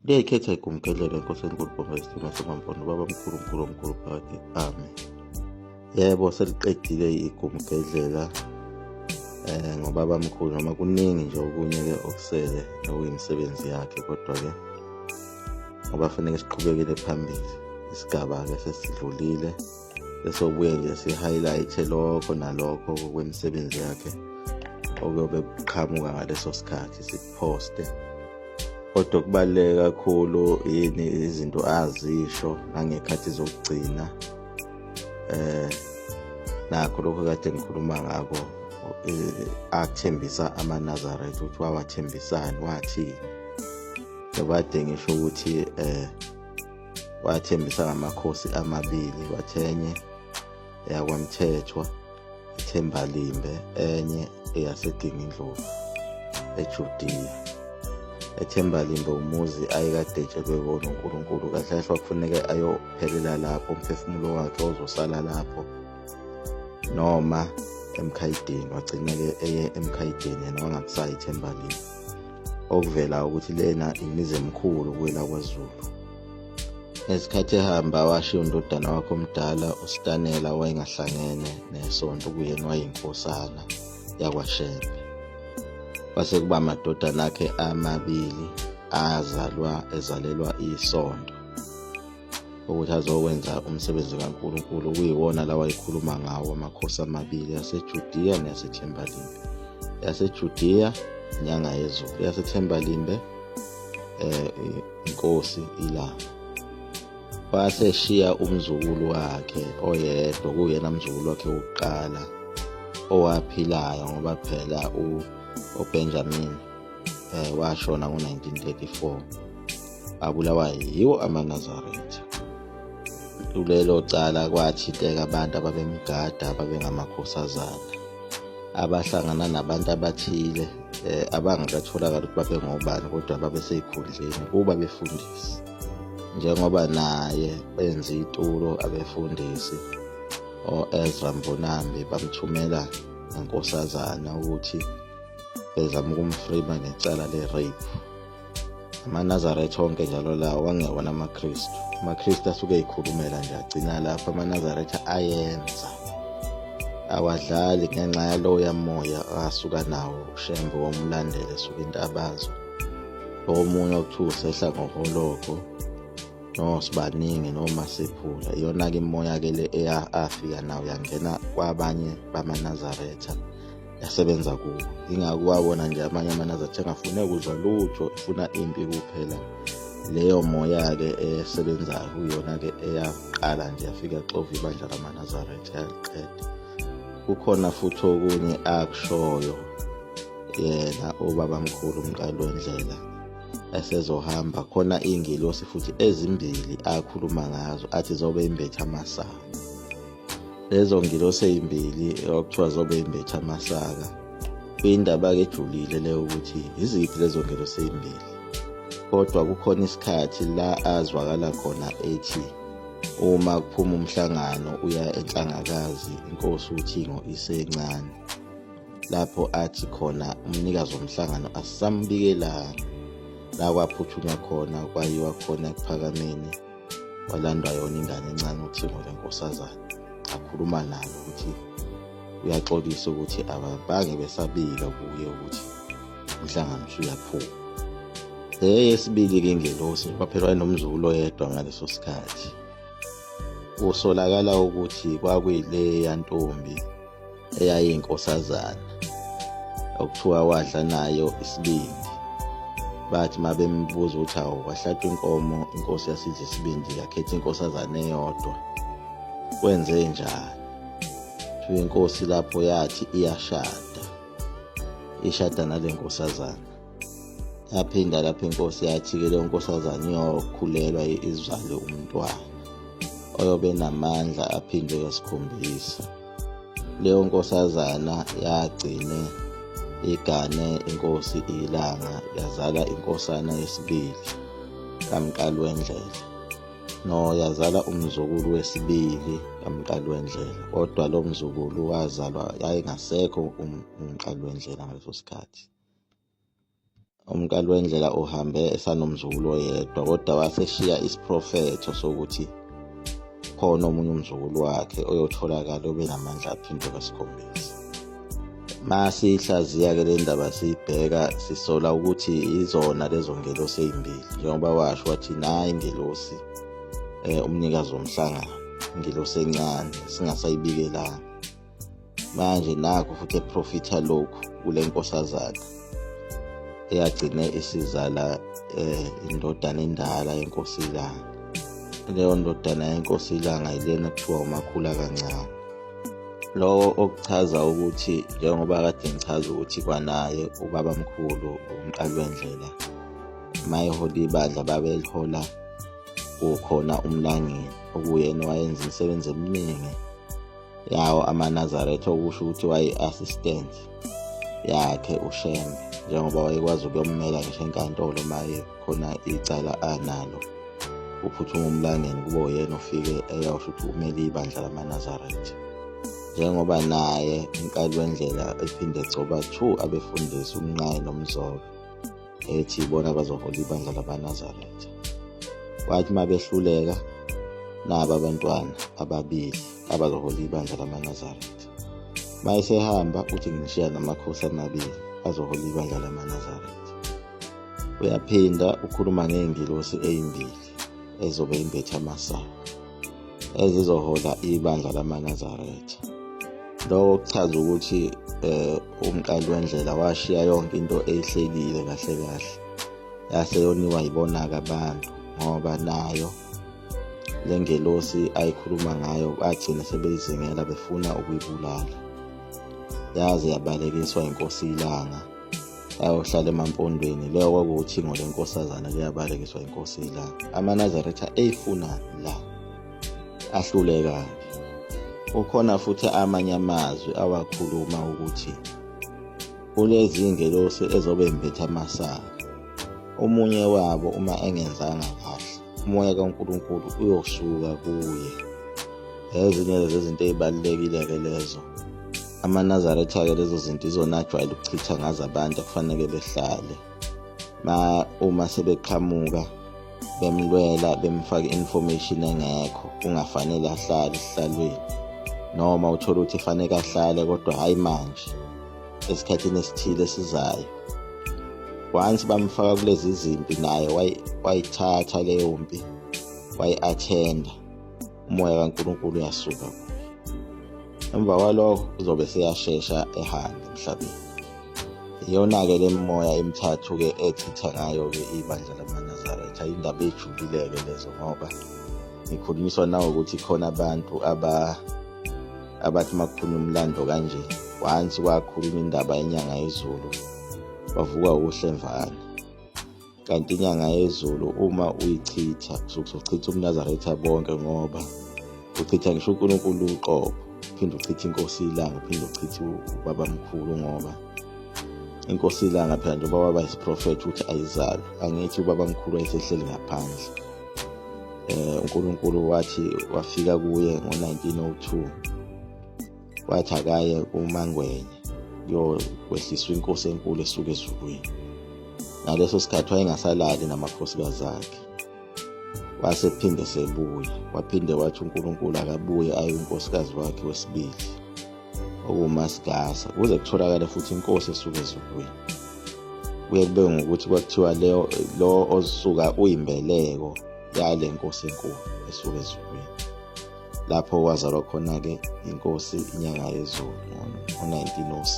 Liyayikhetha igumgedlela inkosi enkulu Bhonga isithunywa samampondo baba mkhulu mkhulu omkhulu phakade amen. Yebo seliqedile igumgedlela ngobaba mkhulu noma kuningi nje okunye ke okusele okuyimisebenzi yakhe kodwa ke ngoba fanele siqhubekele phambili isigaba ke sesidlulile esobuye nje si-highlight lokho nalokho kwemisebenzi yakhe okuyobe kuqhamuka ngaleso sikhathi sikuphoste kodwa kubaluleke kakhulu yini izinto azisho nangekhathi zokugcina eh nakho lokho kade ngikhuluma ngako akuthembisa amaNazaretha ukuthi wawathembisani wathini njengoba ngisho ukuthi eh wathembisa ngamakhosi amabili wathi enye eyakwamthethwa ethembalimbe enye eyasedingindlovu ejudiya ethembalimbe umuzi ayekade etshelwe wona unkulunkulu kahle kahle kwakufuneka ayophelela lapho umphefumulo wakhe ozosala lapho noma emkhayideni wagcina-ke eye emkhayideni yena wangakusayi ithembalimbe okuvela ukuthi lena imizi emikhulu kwela kwaZulu. Ngesikhathi ehamba washiya undodana wakhe omdala uStanela owayengahlangene nesonto kuyena wayeyinkosana yakwaShembe. Kwase kuba amadodana akhe amabili azalwa ezalelwa isonto ukuthi azokwenza umsebenzi kaNkulunkulu kuyiwona lawa ayikhuluma ngawo amakhosi amabili yaseJudiya neyaseThembalimbe yaseJudiya inyanga yezulu yaseThembalimbe eh inkosi ilanga waseshiya umzukulu wakhe oyedwa kuyena mzukulu wakhe wokuqala owaphilayo ngoba phela uBenjamin eh washona ngo-1934 abulawa yiwo amaNazaretha kulelo cala kwathinteka abantu ababemgada ababengamakhosazana abahlangana nabantu abathile eh, abangakatholakala ukuthi babengobani kodwa babeseyikhundleni kuba befundisi njengoba naye benza itulo abefundisi o-Ezra Mbonambi bamthumela ngenkosazana ukuthi bezama ukumfrima ngecala le-rape amanazaretha onke njalo lawo angewona amakristu amakristu asuke eyikhulumela nje agcina lapho amanazaretha ayenza awadlali ngenxa yaloya moya asuka nawo ushembe womlandela esuka intabazwe omunye okuthiwa usehla ngohologo nosibaningi noma sephula iyona-ke imoya-ke le afika nawo yangena kwabanye bamanazaretha yasebenza kuwo ingako wabona nje amanye amanazaretha engafune kuzwa lutho efuna impi kuphela leyo moya-ke esebenzayo kuyona-ke eyaqala nje yafika xova ibandla lamanazaretha yaliqeda kukhona futhi okunye akushoyo yena ubabamkhulu umqali wendlela esezohamba khona iy'ngelosi futhi ezimbili akhuluma ngazo athi zobe imbethe amasaka lezo ngilosi ey'mbili okuthiwa zobe imbethe amasaka kuyindaba-ke ejulile leyo ukuthi yiziphi lezo ngelosi ey'mbili kodwa kukhona isikhathi la azwakala khona ethi uma kuphuma umhlangano uya enhlangakazi inkosi uthingo isencane lapho athi khona umnikazi womhlangano asisambikelanga la kwaphuthunywa khona kwayiwa khona ekuphakameni walandwa yona ingane encane uthingo lenkosazana akhuluma nayo ukuthi uyaxolisa ukuthi ababange besabika kuye ukuthi umhlangano usuyaphuma eyesibili-ke ingelosi ngoba phela wayenomzukulu oyedwa ngaleso sikhathi kusolakala ukuthi kwakuyileya ntombi eyayiyinkosazana okuthiwa wadla nayo isibindi bathi uma bembuza ukuthi awu kwahlatshwa inkomo inkosi yasidla isibindi yakhetha inkosazana eyodwa kwenze njani kuthiwa inkosi lapho yathi iyashada ishada nale nkosazana yaphinda lapho inkosi yathi-ke leyo nkosazana iyokhulelwa izale umntwana oyobe namandla aphindwe kasikhombisa leyo nkosazana yagcine igane inkosi ilanga yazala inkosana yesibili kamqali wendlela no yazala umzukulu wesibili kamqali wendlela kodwa lo mzukulu wazalwa yayingasekho umqali wendlela ngaleso sikhathi. Umqali wendlela uhambe esanomzukulu oyedwa kodwa waseshiya isiprofetho sokuthi khona omunye umzukulu wakhe oyotholakala obe namandla aphindwe kasikhombisa. Masiyihlaziya-ke le ndaba siyibheka sisola ukuthi izona lezo ngelosi ey'mbili njengoba washo wathi nayi ingelosi umnikazi womhlangano ingelosi encane singasayibikelanga. Manje nakho futhi eprofitha lokhu kule nkosazana eyagcine isizala indodana endala yenkosi iLanga. Leyo ndodana yenkosi iLanga yilena kuthiwa uMakhula kancane. Lokho okuchaza ukuthi njengoba kade ngichaza ukuthi kwanaye ubabamkhulu umqali wendlela mayehola ibandla babelihola kukhona uMlangeni okuyena owayenza imisebenzi eminingi yawo amaNazaretha, okusho ukuthi wayi-assistant yakhe uShembe njengoba wayekwazi ukuyommela ngisho enkantolo maye khona icala analo uphuthuma uMlangeni kube uyena ofike eyosho ukuthi umele ibandla lamaNazaretha, njengoba naye umqali wendlela ephinde egcoba 2 abefundisi uMnqayi noMzobe ethi ibona abazohola ibandla lamaNazaretha. Wathi uma behluleka naba abantwana ababili abazohola ibandla lamaNazaretha. Uma esehamba uthi ngishiya namakhosi amabili azohola ibandla lamaNazaretha. Uyaphinda ukhuluma ngey'ngilosi ey'mbili ezobe imbethe amasaka ezizohola ibandla lamaNazaretha. Lokho kuchaza ukuthi umqali wendlela washiya yonke into eyihlelile kahle kahle yase yoniwa yibona-ke abantu ngoba nayo le ngelosi ayikhuluma ngayo bagcine sebeyizingela befuna ukuyibulala. Yaze yabalekiswa inkosi iLanga yayohlala emampondweni. Leyo kwakuwuthingo lenkosazana liyabalekiswa inkosi iLanga. AmaNazaretha eyifuna la ahluleka-ke. Kukhona futhi amanye amazwi awakhuluma ukuthi kulezi ngelosi ezobe imbethe amasaka, omunye wabo uma engenzanga kahle umoya kaNkulunkulu uyosuka kuye. Ezinye zezinto ey'balulekile-ke lezo. AmaNazaretha-ke lezo zinto izona ajwayele ukuchitha ngazo abantu akufanele behlale ma uma sebeqhamuka bemlwela bemfaka i-information engekho kungafanele ahlale esihlalweni, noma uthole ukuthi fanele ahlale kodwa hhayi manje, esikhathini esithile esizayo. Once bamfaka kulezi zimpi naye wayithatha leyo mpi wayi-attenda, umoya kaNkulunkulu uyasuka kuye. Emva kwalokho uzobe seyashesha ehambe emhlabeni. Iyona-ke le mimoya emithathu-ke echitha ngayo-ke ibandla lamaNazaretha. Indaba ejulile-ke lezo ngoba ngikhulunyiswa nawe ukuthi khona abantu abathi uma kukhulunywa umlando kanje, once kwakhulunywa indaba yenyanga yezulu bavuka ukuhlemvana. Kanti inyanga yezulu uma uyichitha kusuke uzochitha umNazaretha bonke, ngoba uchitha ngisho uNkulunkulu uqobo, uphinde uchithe inkosi iLanga, uphinde uchithe ubabamkhulu, ngoba inkosi iLanga phela njengoba waba isiprofethi ukuthi ayizalwe, angithi ubabamkhulu wayesehleli ngaphandle. uNkulunkulu wathi wafika kuye ngo-1902 wathi akaye kuMangwenya kuyokwehliswa inkosi enkulu esuka ezulwini. Ngaleso sikhathi wayengasalali namakhosikazi akhe, wasephinde sebuya, waphinde wathi uNkulunkulu akabuye aye unkosikazi wakhe wesibili okuwuMasigasa, kuze kutholakale futhi inkosi esuka ezulwini. Kuye kube ngokuthi kwakuthiwa leyo lo osuka uyimbeleko yale nkosi enkulu esuka ezulwini. Lapho kwazalwa khona-ke inkosi inyanga yezulu ngo-1906.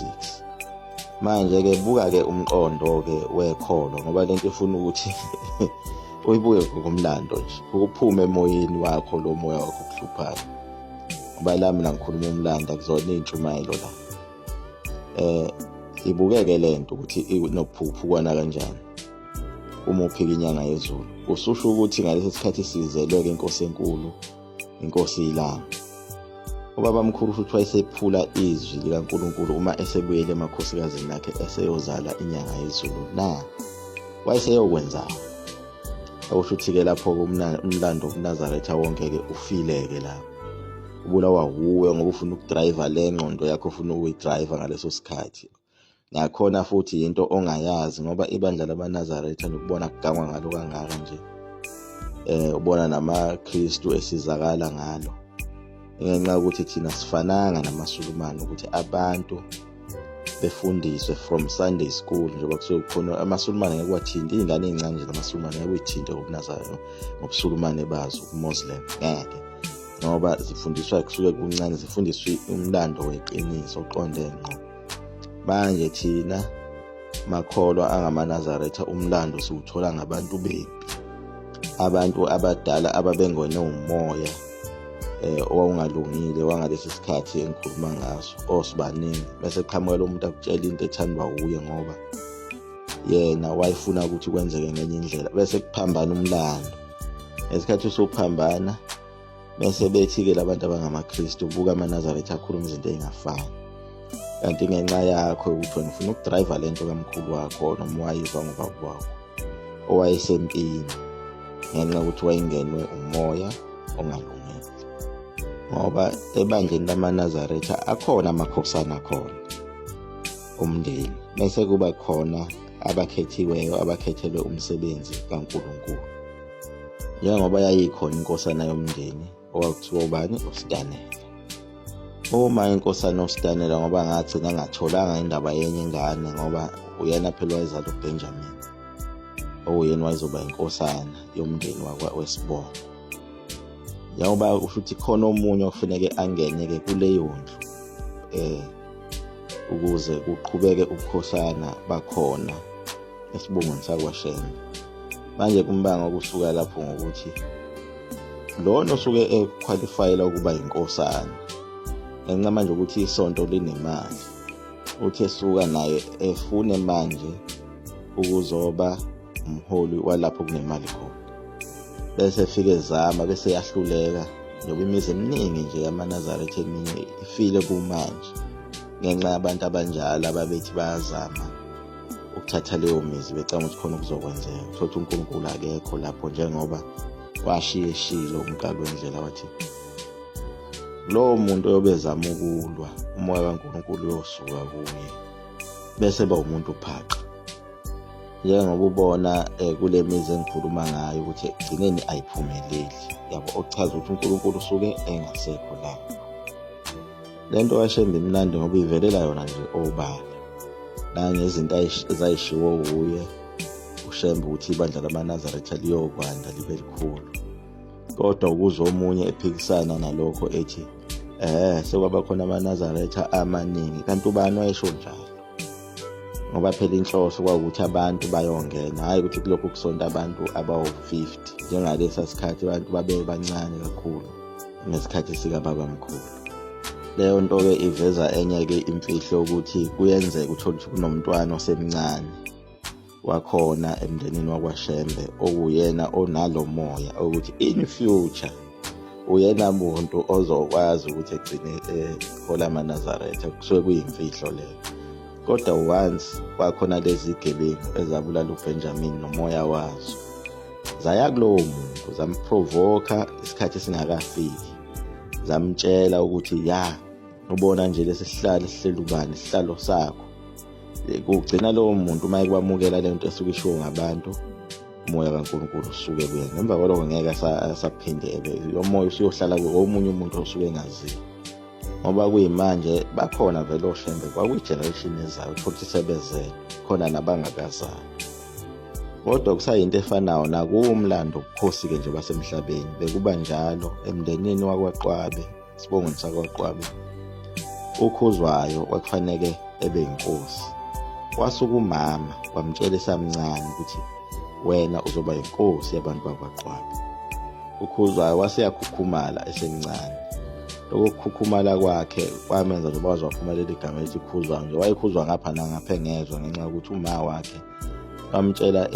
Manje-ke buka-ke umqondo-ke wekholo, ngoba lento ifuna ukuthi uyibuke ngokomlando nje, ukuphume emoyeni wakho lo moya wakho okuhluphayo. Ngoba la mina ngikhuluma umlando, akuzona iy'ntshumayelo la. Ibukeke lento ukuthi inokuphukuphukwana kanjani uma uphika inyanga yezulu. Ususho ukuthi ngalesi sikhathi sizelwe-ke inkosi enkulu, inkosi iLanga. Ubaba mkhulu futhi wayesephula izwi likaNkulunkulu uma esebuyele emakhosikazini akhe eseyozala inyanga yezulu na wayeseyokwenzani? Okusho ukuthi-ke lapho-ke umlando wobuNazaretha wonke-ke ufile-ke lapho. Ubulawa wuwe ngoba ufuna ukudrayiva le ngqondo yakho ofuna ukuyidrayiva ngaleso sikhathi. Nakhona futhi yinto ongayazi ngoba ibandla lamaNazaretha nokubona kugangwa ngalo kangaka nje ubona namaKristu esizakala ngalo ngenxa yokuthi thina sifananga namaSulumane ukuthi abantu befundiswe from Sunday school njengoba kusuke kukhona amaSulumane ngeke wathinte iy'ngane ey'ncane nje zamaSulumane ngeke uyithinte ngobuNazaretha ngobuSulumane bazo ubuMoslem ngeke ngoba zifundiswa kusuke kuncane zifundiswe umlando weqiniso oqonde ngqo. Manje thina makholwa angamaNazaretha umlando siwuthola ngabantu bempi, abantu abadala ababengone umoya owawungalungile wangalesi sikhathi engikhuluma ngaso osibaningi bese qhamuka lo muntu akutshela into ethandwa wuye ngoba yena wayefuna ukuthi kwenzeke ngenye indlela bese kuphambana umlando. Ngesikhathi usuphambana bese bethi-ke labantu abangamaKristu buka amaNazaretha akhuluma izinto ey'ngafani kanti ngenxa yakho ukuthi wena ufuna ukudrayiva le nto kamkhulu wakho noma wayizwa ngobaba wakho owayesempini ngenxa yokuthi wayengenwe umoya ongalungile. Ngoba ebandleni lamaNazaretha akhona amakhosana akhona umndeni bese kuba khona abakhethiweyo abakhethelwe umsebenzi kaNkulunkulu. Njengoba yayikhona inkosana yomndeni owakuthiwa ubani uSitanela. Uma inkosana uSitanela ngoba ngagcina ngatholanga indaba yenye ingane ngoba uyena phela wayezala uBenjamin owuyena wayezoba inkosana yomndeni wesibongo. Njengoba kusho ukuthi khona omunye okufuneke angene-ke kuleyo ndlu ukuze kuqhubeke ubukhosana bakhona esibongweni sakwaShembe. Manje kumbango kusuka lapho ngokuthi lona osuke ekhwalifayela ukuba yinkosana ngenxa manje ukuthi isonto linemali uthi esuka naye efune manje ukuzoba umholi walapho kunemali khona bese efike ezama bese yahluleka njengoba imizi eminingi nje yamaNazaretha eminye ifile kumanje ngenxa yabantu abanjalo ababethi bayazama ukuthatha leyo mizi becanga ukuthi khona okuzokwenzeka. Uthole ukuthi uNkulunkulu akekho lapho njengoba washiye eshilo umqali wendlela wathi lowo muntu oyobe ezama ukulwa umoya kaNkulunkulu uyosuka kuye bese ba umuntu phaqa. Njengoba ubona kule mizi engikhuluma ngayo ukuthi ekugcineni ayiphumeleli yabo, okuchaza ukuthi uNkulunkulu usuke engasekho lapho. Le nto kaShembe imnandi ngoba ivelela yona nje obala nangezinto ezayishiwo wuye uShembe ukuthi ibandla lamaNazaretha liyokwanda libe likhulu, kodwa ukuze omunye ephikisana nalokho ethi sekwaba khona amaNazaretha amaningi, kanti ubani wayesho njalo? Ngoba phela inhloso kwawukuthi abantu bayongena, hhayi ukuthi kulokhu kusonta abantu abawu-50 njengalesa sikhathi abantu babebancane kakhulu ngesikhathi sikababamkhulu. Leyo nto-ke iveza enye-ke imfihlo ukuthi kuyenzeka uthole ukuthi kunomntwana osemncane wakhona emndenini wakwaShembe okuyena onalo moya ukuthi in future uyena muntu ozokwazi ukuthi egcine ehola amaNazaretha, kusuke kuyimfihlo leyo. Kodwa once kwakhona lezi gebengu ezabulala uBenjamin nomoya wazo, zaya kulowo muntu zamprovoka isikhathi singakafiki, zamtshela ukuthi ya ubona nje lesi sihlalo esihleli ubani isihlalo sakho. Kugcina lowo muntu uma ekwamukela le nto esuke ishiwo ngabantu, umoya kaNkulunkulu usuke kuye. Ngemva kwaloko ngeke asaphinde ebe umoya usuyohlala komunye umuntu osuke engaziyo, ngoba kuyimanje bakhona vele oShembe kwakuyi-generation ezayo uthole ukuthi sebezele khona nabangakazali, kodwa kusayinto efanayo nakuwo umlando ubukhosi-ke nje basemhlabeni bekuba njalo emndenini wakwaQwabe, isibongweni sakwaQwabe, uKhuzwayo kwakufaneke ebe yinkosi. Wasuka umama wamtshela esamncane ukuthi wena uzoba yinkosi yabantu bakwaQwabe. UKhuzwayo waseyakhukhumala esemncane. Lokho kukhukhumala kwakhe kwamenza nje waze waphuma leli gama elithi Khuzwayo nje, wayekhuzwa ngapha nangapha engezwa ngenxa yokuthi uma wakhe wamtshela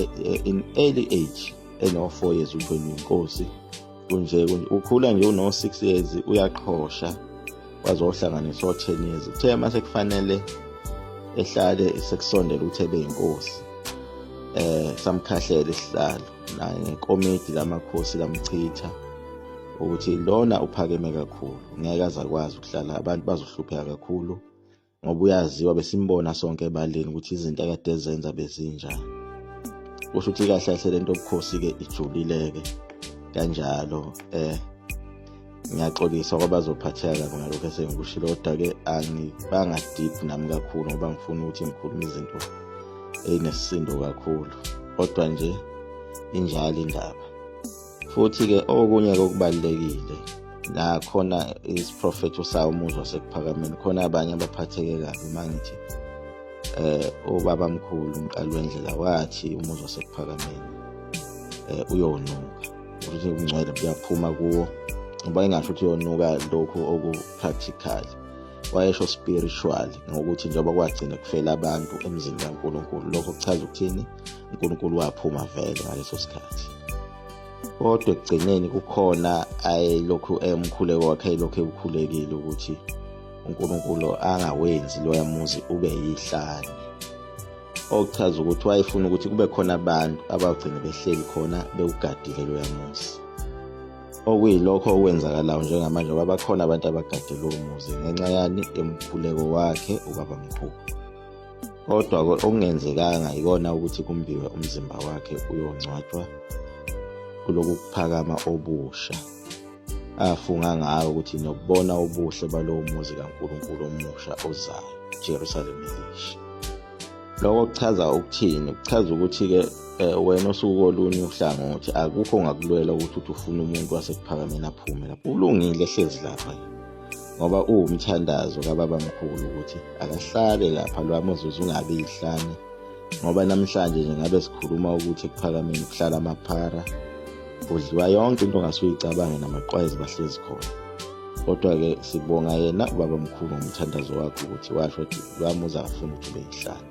in early age eno-4 years ukuthi wena uyinkosi. Kunje ukhula nje uno-6 years uyaqhosha waze wohlanganisa o-10 years. Kuthe uma sekufanele ehlale sekusondela ukuthi ebe yinkosi, samkhahlela isihlalo nangekomidi lamakhosi lamchitha ukuthi lona uphakeme kakhulu ngeke aze akwazi ukuhlala, abantu bazohlupheka kakhulu. Ngoba uyaziwa besimbona sonke ebaleni ukuthi izinto akade ezenza bezinjani. Kusho ukuthi kahle kahle lento obukhosi-ke ijulile-ke kanjalo. Ngiyaxolisa kwabazophatheka kabi ngalokho esengikushilo, kodwa-ke angibanga deep nami kakhulu ngoba ngifuna ukuthi ngikhulume izinto ey'nesisindo kakhulu, kodwa nje injalo indaba. Futhi-ke okunye-ke okubalulekile nakhona isiprofetho sawo umuzi wasekuphakameni, khona abanye abaphatheke kabi uma ngithi ubaba mkhulu umqali wendlela wathi umuzi wasekuphakameni uyonuka, ukuthi ubungcwele buyaphuma kuwo, ngoba engasho ukuthi uyonuka lokhu oku-practical, wayesho spiritual, ngokuthi njengoba kwagcina kufela abantu emzini kaNkulunkulu, lokho kuchaza ukuthini? uNkulunkulu waphuma vele ngaleso sikhathi. Kodwa ekugcineni kukhona ayelokhu emkhuleko wakhe ayelokhu ewukhulekile ukuthi uNkulunkulu angawenzi loya muzi ube yihlane, okuchaza ukuthi wayefuna ukuthi kube khona abantu abagcine behleli khona bewugadile loya muzi, okuyilokho okwenzakalayo njengamanje, ngoba bakhona abantu abagade lowo muzi ngenxa yani emkhuleko wakhe ubaba mkhulu. Kodwa-ke okungenzekanga yikona ukuthi kumbiwe umzimba wakhe uyongcwatshwa kuloku kuphakama obusha afunga ngayo ukuthi niyobona ubuhle balowo muzi kaNkulunkulu omusha ozayo, Jerusalem elisha. Lokho kuchaza ukuthini? Kuchaza ukuthi-ke wena osuke kolunye uhlangothi akukho ongakulwela ukuthi uthi ufuna umuntu wasekuphakameni aphume lapho. Ulungile ehlezi lapha ngoba uwumthandazo kababamkhulu ukuthi akahlale lapha lwamuzuzu ungabi yihlane, ngoba namhlanje nje ngabe sikhuluma ukuthi ekuphakameni kuhlala amaphara, kudliwa yonke into ongase uyicabange, namaqwayizi bahlezi khona. Kodwa-ke sibonga yena ubaba mkhulu ngomthandazo wakhe ukuthi washo ukuthi lwamuzi akafuni ukuthi ube yihlane.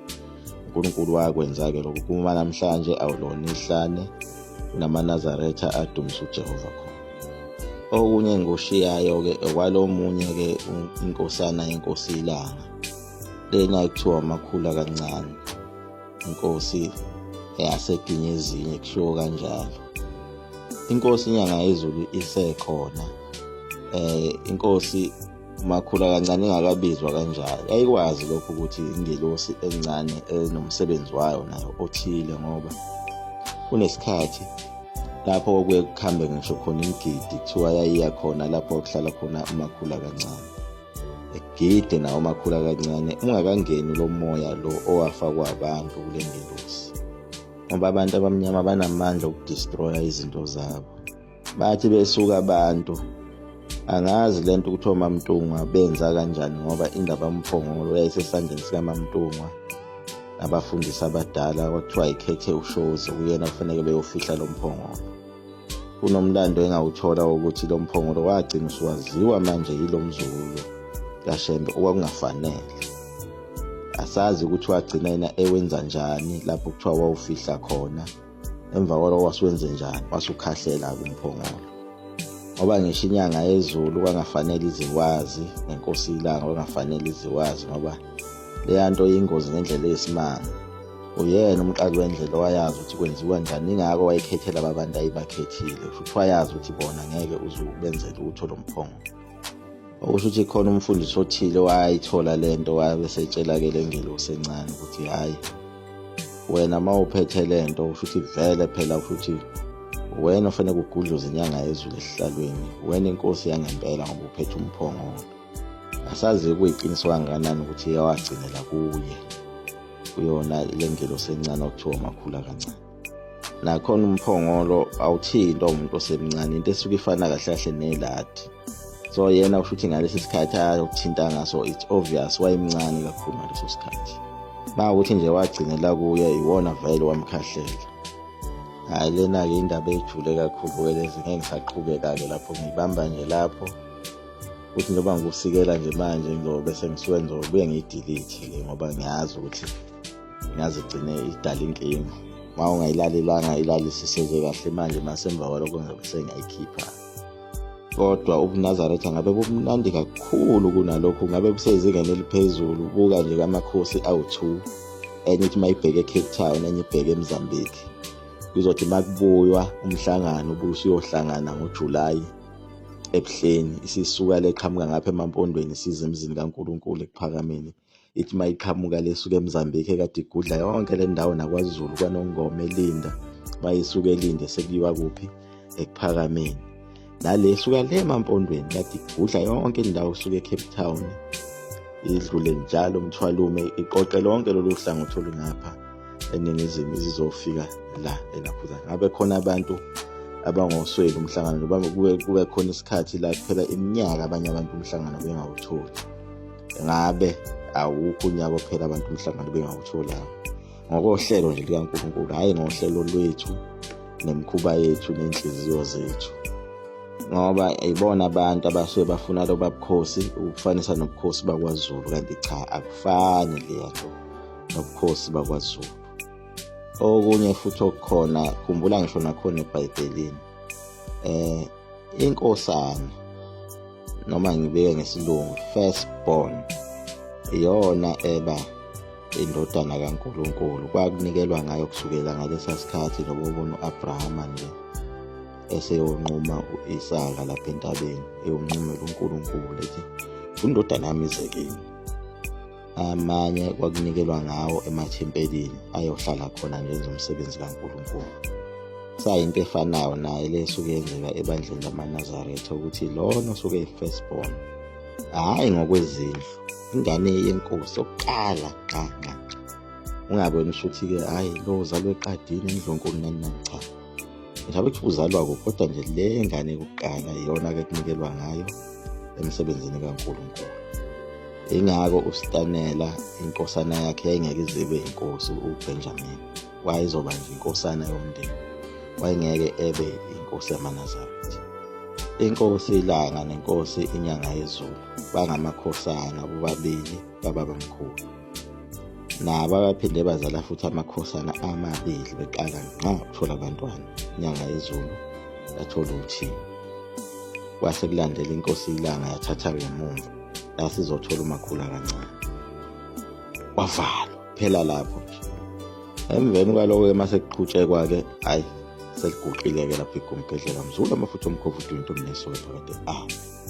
uNkulunkulu wakwenza-ke lokho kuma namhlanje awulona ihlane, kunamaNazaretha adumisa uJehova khona. Okunye engikushiyayo-ke okwalomunye-ke inkosana yenkosi iLanga lena kuthiwa uMakhula kancane, inkosi eyaseginye ezinye kushiwo kanjalo. Inkosi inyanga yezulu isekhona, inkosi uMakhula kancane ingakabizwa kanjalo yayikwazi lokho ukuthi ingelosi encane enomsebenzi wayo nayo othile, ngoba kunesikhathi lapho okuye kuhambe ngisho khona imigidi kuthiwa yayiya khona lapho kuhlala khona uMakhula kancane, egide nawo uMakhula kancane ungakangeni lo moya lo owafakwa abantu kule ngelosi, ngoba abantu abamnyama banamandla okudestroya izinto zabo. Bathi besuka abantu, angazi lento ukuthi oMamntungwa benza kanjani, ngoba indaba yomphongolo yayisesandleni sikaMamntungwa nabafundisi abadala, kwathiwa ikhethe uShozi kuyena kufanele beyofihla lo mphongolo. Kunomlando engawuthola wokuthi lo mphongolo wagcina usuwaziwa manje yilo mzukulu kaShembe okwakungafanele. Asazi ukuthi wagcina yena ewenza njani lapho kuthiwa wawufihla khona, emva kwalokho wasuwenze njani, wasukhahlela-ke umphongolo, ngoba ngisho inyanga yezulu kwangafanele iziwazi nenkosi ilanga kwangafanele iziwazi, ngoba leya nto iyingozi ngendlela eyisimanga. Uyena umqali wendlela owayazi ukuthi kwenziwa njani, ingakho wayekhethela ababantu ayibakhethile, futhi wayazi ukuthi bona ngeke uze ubenzele utho lo mphongolo. Okusho ukuthi khona umfundisi othile wayithola lento, wabe setshela-ke le ngelosi encane ukuthi hhayi wena uma uphethe lento, usho ukuthi vele phela futhi wena ofanele kugudluze inyanga yezulu esihlalweni, wena inkosi yangempela ngoba uphethe umphongolo. Asazi kuyiqiniso kangakanani ukuthi yawagcinela kuye kuyona le ngelosi encane okuthiwa uMakhula kancane. Nakhona umphongolo awuthintwa umuntu osemncane, into esuke ifana kahle kahle neladi. So yena usho ukuthi ngalesi sikhathi ayokuthinta ngaso, it's obvious wayemncane kakhulu ngaleso sikhathi. Mawukuthi nje wagcinela kuye, iwona vele wamkhahlela. Hhayi lena-ke indaba ejule kakhulu-ke lezi, ngeke ngisaqhubeka-ke lapho, ngibamba nje lapho. Futhi njengoba ngikusikela nje manje ngizobe sengisuke ngizobuye ngiyidelete le, ngoba ngiyazi ukuthi ngaze igcine idala inkinga. Uma ungayilalelanga ilalisise nje kahle manje, masemva kwalokho ngizobe sengiyayikhipha. Kodwa ubuNazaretha ngabe bumnandi kakhulu kunalokhu, ngabe busezingeni eliphezulu. Buka nje amakhosi awu-2, enye ithi mayibheke eCape Town, enye ibheke eMozambique. Kuzothi makubuywa umhlangano ubuye usuyohlangana ngoJulayi ebuhleni, isisuka leqhamuka ngapha emampondweni size emzini kaNkulunkulu ekuphakameni. Ithi uma iqhamuka lesuka eMozambique ekade igudla yonke le ndawo nakwaZulu kwaNongoma eLinda, mayisuka eLinde sekuyiwa kuphi? Ekuphakameni. Nale suka le emampondweni kade igudla yonke indawo kusuka eCape Town idlule njalo umthwalume iqoqe lonke lolu hlangothi olungapha eningizimu izizofika la elaphuza. Ngabe khona abantu abangosweli umhlangano noma kube khona isikhathi la kuphela iminyaka abanye abantu umhlangano bengawutholi. Ngabe awukho unyaka ophela abantu umhlangano bengawutholanga ngokohlelo nje likaNkulunkulu, hhayi ngohlelo lwethu nemikhuba yethu ney'nhliziyo zethu, ngoba ibona abantu abasuke bafuna loba bukhosi ukufanisa nobukhosi bakwaZulu, kanti cha, akufani leya nto nobukhosi bakwaZulu. Okunye futhi okukhona, khumbula ngisho nakhona eBhayibhelini, inkosana noma ngibeke ngesilungu first born iyona eba indodana kaNkulunkulu, kwakunikelwa ngayo kusukela ngalesa sikhathi noba ubona u-Abrahama nje eseyonquma u-Isaka lapha entabeni, eyonqumela uNkulunkulu ethi indodana yami ize kimi. Amanye kwakunikelwa ngawo emathempelini ayohlala khona nje enza umsebenzi kaNkulunkulu. Sayinto efanayo naye le esuke yenzeka ebandleni lamaNazaretha ukuthi lona osuke eyi-first born, hhayi ngokwezindlu, ingane yenkosi yokuqala ngqa ngqa. Ungaboni usuthi-ke hhayi lo uzalwe eqadini endlunkulu nani nani, cha. Njengoba kuthiwa uzalwa kuphi, kodwa nje le ngane yokuqala iyona-ke kunikelwa ngayo emsebenzini kaNkulunkulu. Ingako uStanela inkosana yakhe yayingeke ize ibe inkosi uBenjamin, wayezoba nje inkosana yomndeni, wayengeke ebe inkosi yamaNazaretha. Inkosi iLanga nenkosi iNyanga yeZulu bangamakhosana bobabili bababamkhulu. Nabo abaphinde bazala futhi amakhosana amabili beqala ngqa ukuthola abantwana. Inyanga yeZulu yathola uThini, kwase kulandela inkosi iLanga yathatha ngemumva yasizothola umakhula kancane, kwavalwa phela lapho nje. Emveni kwaloko-ke uma sekuqhutshekwa-ke, hhayi seliguqile-ke lapho igumgedlela mzulu amafutha omkhovu udinto omnesoke phakade. Amen.